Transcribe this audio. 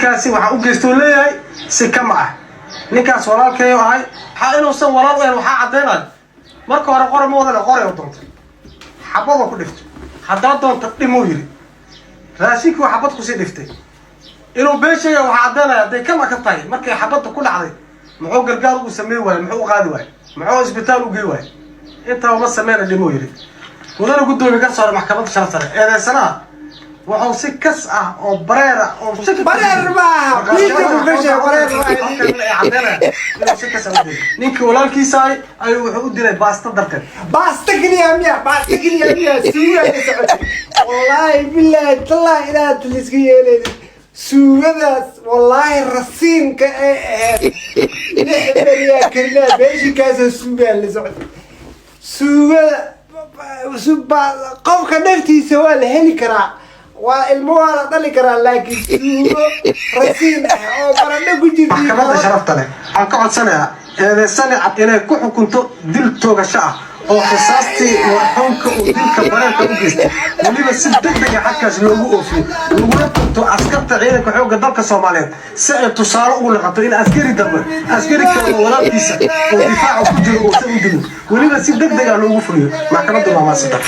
Dilkaasi waxaa u geystou leeyahay si kama ah. Ninkaas walaalkeeyo ahay, waxaa inuusan walaal u ahayn waxaa caddaynayo, marka hore qore ma wadana, qoray u doontay, xabadoo ku dhiftay. Haddaa doonta dhimuu yidhi, raashinkii waa xabad kusii dhiftay. Inuu been sheegaya waxaa caddaynaya, hadday kama ka tahay, markay xabadda ku dhacday muxuu gargaar ugu sameyn waayey? Muxuu u qaadi waayey? Muxuu isbitaal u gey waayey? Intaba ma sameyna, dhimuu yidhi. Mudane guddoomiye, garsoore maxkamadda sharaf sare, eedeysanaha wuxuu si kas ah oo bareera oo shaki Bareer maaha, video ku gashay, bareer maaha. Caddeynaya inuu si kas ah u dilay ninkii walaalkiisa ahay ayuu wuxuu u dilay baasta darteed. Baasta keliya miya? Baasta keliya miya? Suuga ka socotay. Wallaahi, bilaahi, tallaahi inaad liska yeelaynin suugadaas. Wallaahi rasiinka ay ahayd 6 beriyaa karinaa beeshinkaasoo suugaa la socotay. Suugada qofka naftiisa waa la heli karaa, waa ilmo, waa la dhali karaa, laakiin suugo rasiin ah oo baradho ku jirta. Maxkamadda sharafta leh waxaan ka codsanayaa eedeysane cad inay ku xukunto dil toogasho ah oo qisaastii marxuumka uu dilka bareerka u geystay, weliba si degdega xadkaas loogu oofiyo, laguna tunto askarta ciidanka xoogga dalka Soomaaliyeed, si ay tusaale ugu noqoto in askari dambe askari kale oo walaalkiisa oo difaaca ku jiro uusan u dilin, weliba si degdeg ah loogu fuliyo. Maxkamaddu waa maasanta.